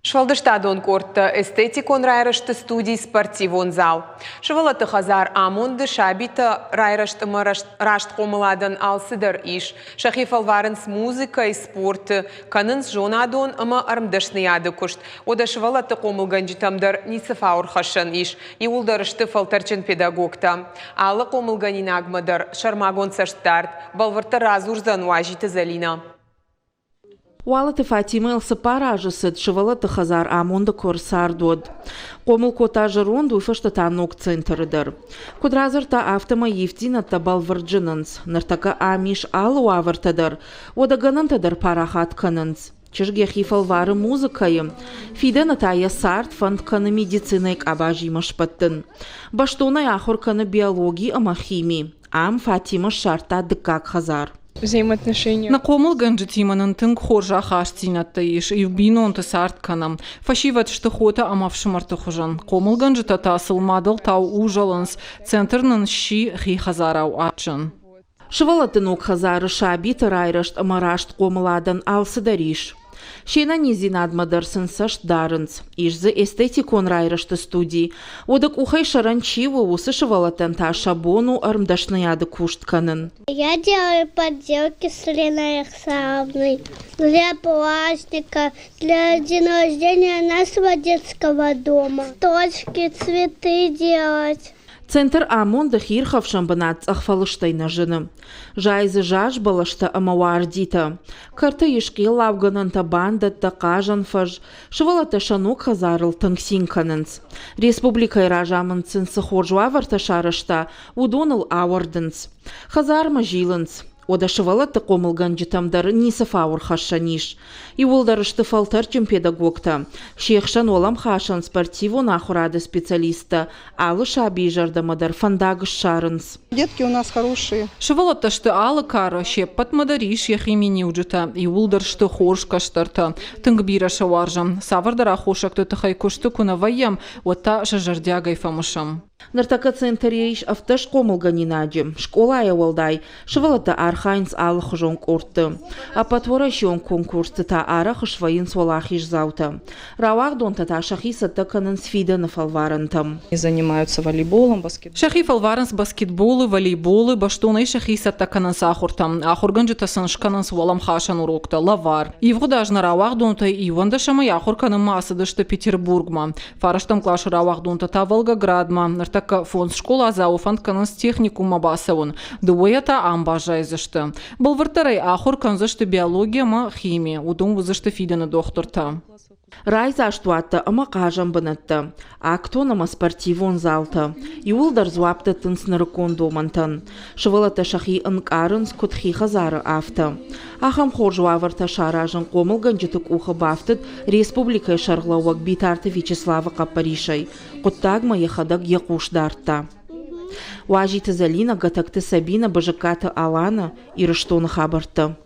Сфӕлдыстадон къордтӕ, эстетикон райрӕзты студи, спортивон зал. Сывӕллӕтты хӕдзар Амонд-ы сабитӕ райрӕзт ӕмӕ раст хъомыладӕн алцыдӕр ис. Сӕхи фӕлварынц музыкӕйы, спорты, кӕнынц зонадон ӕмӕ ӕрмдӕсныйады куыст. Уӕдӕ сывӕллӕтты хъомылгӕнджытӕм дӕр ницы фау ӕрхӕссӕн ис. Иууылдӕр сты фӕлтӕрджын педагогтӕ. Алы хъомылгӕнинагмӕ дӕр сӕрмагонд цӕстдард. Бӕлвырддӕр радзурдзӕн Уазиты Зӕлинӕ. Уалыты Фатимӕйыл цыппар азы цыд сывӕллӕтты хӕдзар Амонды куы ӕрцард, уӕд. Хъомыл кодта зӕронд, уый фӕстӕ та ног центры дӕр. Куыд радзырдта, афтӕмӕй ивддзинӕдтӕ бӕлвырд зынынц. Ныртӕккӕ ам ис алы уавӕртӕ дӕр, уӕдӕ гӕнӕнтӕ дӕр парахат кӕнынц. Чызг йӕхи фӕлвары музыкӕйы, фидӕны та йӕ цард фӕнд кӕны медицинӕйы къабазимӕ сбӕттын. Бӕстонӕй ахуыр кӕны биологи ӕмӕ хими. Ам Фатимӕ ссардта дыккаг хӕдзар. Взаимоотношения. Нӕ хъомылгӕнджытимӕ нын тынг хорз ахастдзинӕдтӕ ис, иу бинонты цард кӕнӕм. Фӕсивӕд сты хотӕ ӕмӕ ӕфсымӕрты хуызӕн. Хъомылгӕнджытӕ та сыл мадӕлтау узӕлынц. Центр нын сси хи хӕдзарау адджын. Сывӕллӕтты ног хӕдзары сабиты райрӕзт ӕмӕ раст хъомыладӕн алцыдӕр ис. Се нӕниздзинадмӕ дӕр сын цӕст дарынц. Ис дзы эстетикон райрӕзты студи. Уӕдӕ къухӕй сӕрӕн чи у, уыцы сывӕллӕттӕн та сӕ бон у ӕрмдӕсныйады куыст кӕнын. Я делаю поделки с Леной Александровной для праздника, для дня рождения нашего детского дома. Точки, цветы делать. Центр Амонд-ы хиирхӕфсӕн бынат цъӕх фӕлыстӕй нӕ зыны. Зайы дзы заз бӕлӕстӕ ӕмӕ уардитӕ. Кӕрты ис хъеллаугӕнӕнтӕ, бандӕттӕ, хъазӕн фӕз. Сывӕллӕттӕ сӕ ног хӕдзарыл тынг цин кӕнынц. Республикӕйы разамынд сын цы хорз уавӕртӕ сарӕзта, уыдоныл ауӕрдынц. Хӕдзармӕ зилынц. Уӕдӕ сывӕллӕтты хъомылгӕнджытӕм дӕр ницы фау ӕрхӕссӕн ис. Иууылдӕр сты фӕлтӕрдджын педагогтӕ. Се хсӕн уӕлӕмхасӕн спортивон ахуырады специалисттӕ алы сабийы зӕрдӕмӕ дӕр фӕндаг ссарынц. Детки у нас хорошие. Сывӕллӕттӕ сты алы кары, се ппӕтмӕ дӕр ис йӕхи миниуджытӕ, иууылдӕр сты хорз кӕстӕртӕ. Тынг бирӕ сӕ уарзӕм. Цавӕрдӕр аххосӕгты тыххӕй куысты куы нӕ вӕййӕм, уӕд та сӕ зӕрдиагӕй фӕмысӕм. Ныртӕккӕ центры ис 17 хъомылгӕнинаджы. Скъолайӕ уӕлдай, сывӕллӕттӕ архайынц алыхуызон къордты. Ӕппӕтуӕрӕсеон конкурсты та арӕх свӕййынц уӕлахиздзаутӕ. Рауагъдонтӕ та сӕхи цӕттӕ кӕнынц фидӕны фӕлварӕнтӕм. Занимаются волейболом, баскетболом. Сӕхи фӕлварынц баскетболы, волейболы, бӕстонӕй сӕхи цӕттӕ кӕнынц ахуыртӕм. Ахуыргӕнджытӕ сын скӕнынц уӕлӕмхасӕн уроктӕ, лӕвар. Ивгъуыд аз нӕ рауагъдонтӕй иуӕндӕсӕмӕй ахуыр кӕнынмӕ ацыдысты Петербургмӕ. Фарӕстӕм къласы рауагъдонтӕ та Волгоградмӕ. Ныртӕккӕ фондз скъоладзауы фӕнд кӕнынц техникуммӕ бацӕуын. Дыууӕйӕ та ам баззайдзысты. Бӕлвырддӕрӕй ахуыр кӕндзысты биологи ӕмӕ хими. Уыдон уыдзысты фидӕны дохтыртӕ. Райдзаст уаттӕ ӕмӕ хъазӕн бынӕттӕ, актон ӕмӕ спортивон залтӕ иууылдӕр дзуапп дӕттынц нырыккон домӕнтӕн. Сывӕллӕттӕ сӕхи ӕнкъарынц куыд хи хӕдзары, афтӕ. Ахӕм хорз уавӕртӕ саразын хъомылгӕнджыты къухы бафтыд республикӕйы сӕргълӕууӕг Битарты Вячеславы хъӕппӕрисӕй. Хъуыддагмӕ йӕхӕдӕг йӕ хъус дардта. Уазиты Зӕлинӕ, Гӕтӕгты Сабинӕ, Бызыккаты Алана, Ирыстоны хабӕрттӕ.